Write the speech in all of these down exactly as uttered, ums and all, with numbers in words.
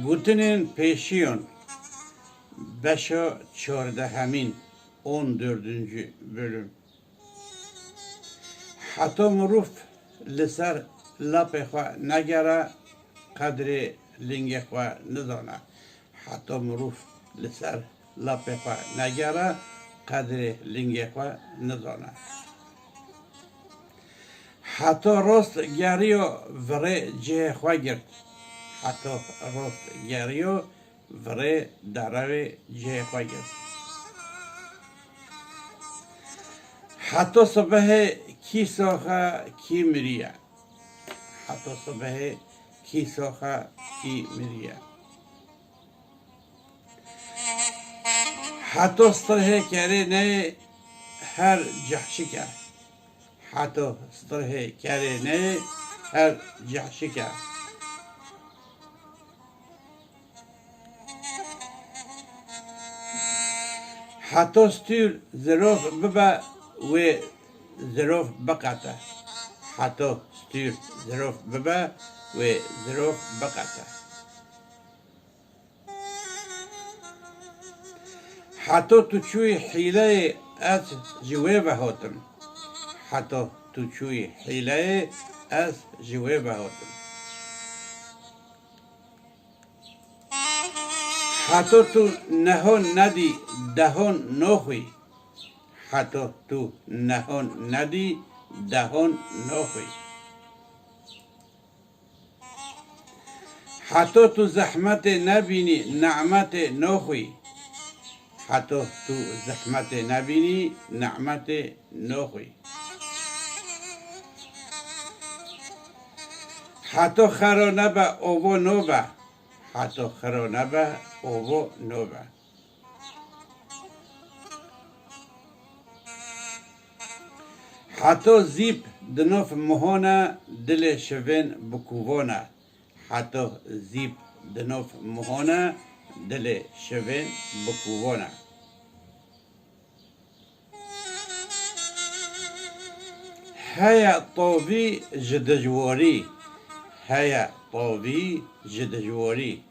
Gotinên pêşiyon, beşa çardehemîn, on dördüncü bölüm. Heta mirov li ser lapê xwe negere, qedrê lingê xwe nizane. Heta mirov li ser lapê xwe negere, qedrê lingê xwe nizane. Heta rast geriya virê cihê xwe girt. Heta rast geriya virê derewê cihê xwe girt. Heta sibehê kî sax e, kî miriye. Heta sibehê kî sax e, kî miriye. Heta stirhê kerê neyê, her cehşik e. Heta stirhê kerê neyê, her cehşik e. Heta stûr zirov bibe, wê zirov biqete. Heta stûr zirov bibe, wê zirov biqete. Heta tu çûyî hîleyê, ez ji wê ve hatim. Heta tu çûyî hîleyê, ez ji wê ve hatim. Heta tu nehon nedî, dehon noxwî. Heta tu nehon nedî, dehon noxwî. Heta tu zehmetê nebînî, nemetê noxwî. Heta tu zehmetê nebînî, nemetê noxwî. Heta xero nebe, ovo nobe. Heta xero nebe, ovo nobe. Heta zîp di nov mihon e, dilê şivên bi kûvon e. Heta zîp di nov mihon e, dilê şivên bi kûvon e. Heye tovî ji dijwarî, heye tovî ji dijwarî.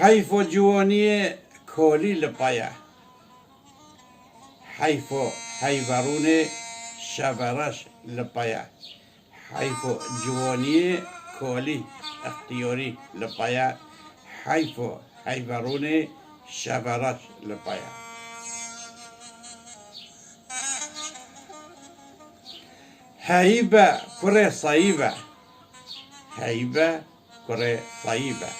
Heyfo ciwaniyê kolî li peye. Heyfo heyverûnê şevereş li peye. Heyfo ciwaniyê kolî extiyorî li peye. Heyfo heyverûnê şevereş li peye. Heyî be kurê sayî be. Heyî be kurê sayî be.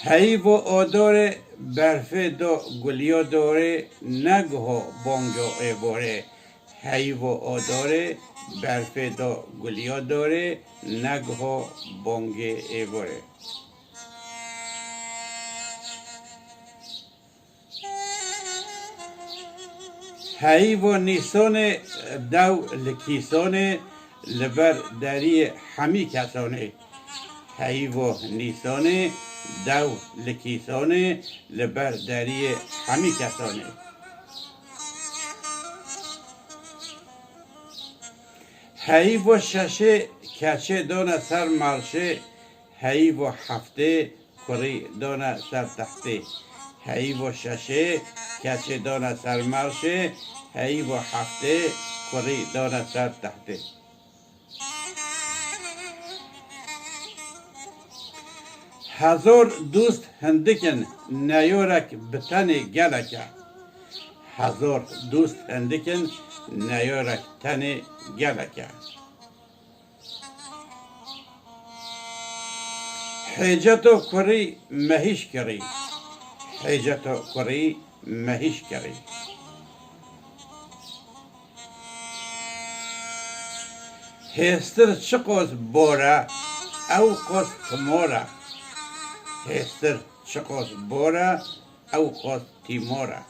Heyî vo odorê berfê do guliyo dorê, neguho bongo êvorê. Heyî vo odorê berfê do guliyo dorê, neguho bongê êvorê. Heyî vo nîsonê dew li kîsonê, li ber deriyê hemî kesonê. Heyî vo nîsonê dew li kîsonê, li ber deriyê hemî kesonê. Heyî vo şeşê keçê done ser marşê, heyî vo heftê kurî done ser tehtê. Heyî vo şeşê keçê done ser marşê, heyî vo heftê kurî done ser tehtê. Hezor dûst hindik in, neyorek bi tenê gelek e. Hezor dûst hindik in, neyorek tenê gelek e. Hêceto kurî mehîş kirî. Hêceto kurî mehîş kirî. Hêstir çiqos bor e, ew qos timor e. Hêstir çiqos bor e, ew qos tîmor e.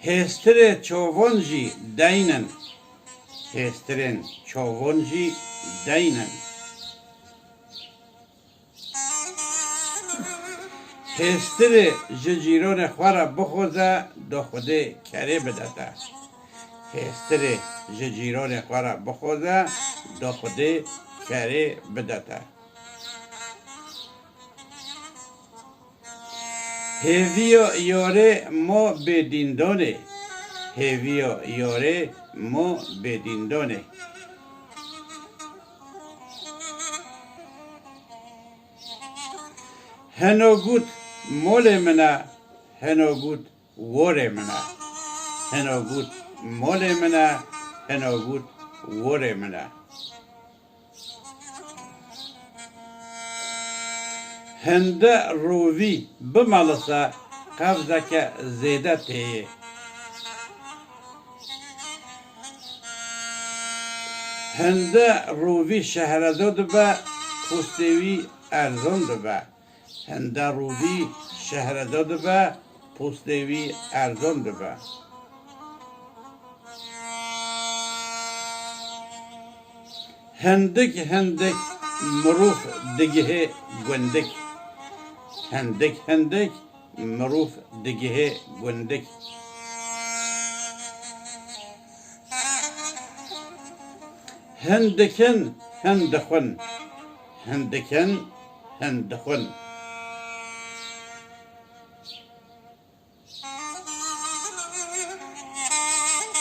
Hêstirê çovon jî deyn in. Hêstirên çovon jî deyn in. Hêstirê ji cîronê xwe re bixwaze, do Xwedê kerê bide te. Hêstirê ji cîronê xwe re bixwaze, do Xwedê kerê bide te. Hêviya yarê ma bêdîndanê. Hêviya yarê ma bêdîndanê. Heno got, molê min e, heno got, worê min e. Heno got, molê min e, heno got, worê min e. Hinde rovî bimelise qevzeke zêde tê yê. Hinde rovî şehredo dibe, postê wî erzon dibe. Hinde rovî şehredo dibe, postê wî erzon dibe. Hindik hindik mirov digihê gundik. Hindik hindik mirov digihê gundik. Hin dikin, hin dixwin. Hin dikin, hin dixwin.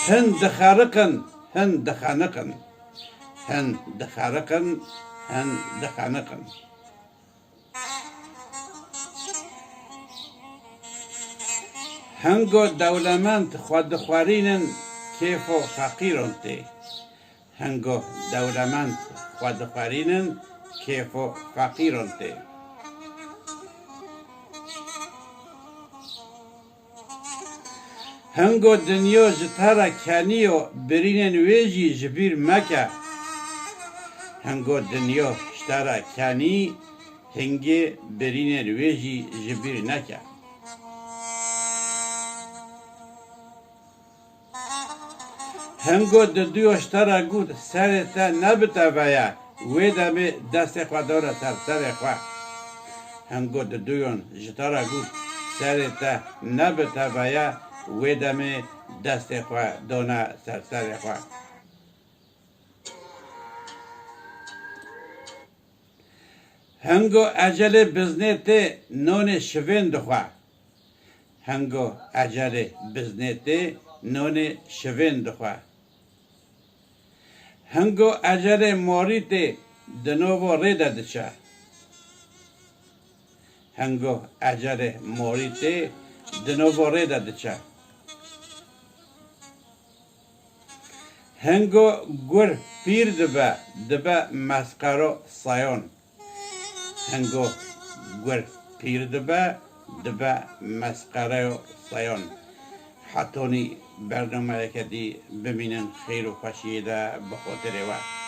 Hin dixeriqin, hin dixeniqin. Hin dixeriqin, hin dixeniqin. Hingo dewlemend xwe dixwerînin, kêfo feqîron tê. Hingo dewlemend xwe dixwerînin, kêfo feqîron tê. Hingo dinya ji te re kenî yo, birînên wê jî ji bîr meke. Hingo dinya ji te re kenî, hingê birînên wê jî ji bîr neke. Hingo diduyo ji te re got, serê te ne bi te ve ye, wê demê destê xwe dane ser serê xwe. Hingo diduyon ji te re got, serê te ne bi te ve ye, wê demê destê xwe dane ser serê xwe. Hingo ecelê biznê tê, nonê şivên dixwe. Hingo ecelê biznê tê, nonê şivên dixwe. Hingo ecelê morî tê, di novo rê de diçe. Hingo ecelê morî tê, di novo rê de diçe. Hingo gur pîr dibe, dibe mesqero sayon. Hingo gur pîr dibe, dibe mesqereyo sayon. Hetonî bernameyeke dî bimînin xêr û xweşiyê de bi xotirê we.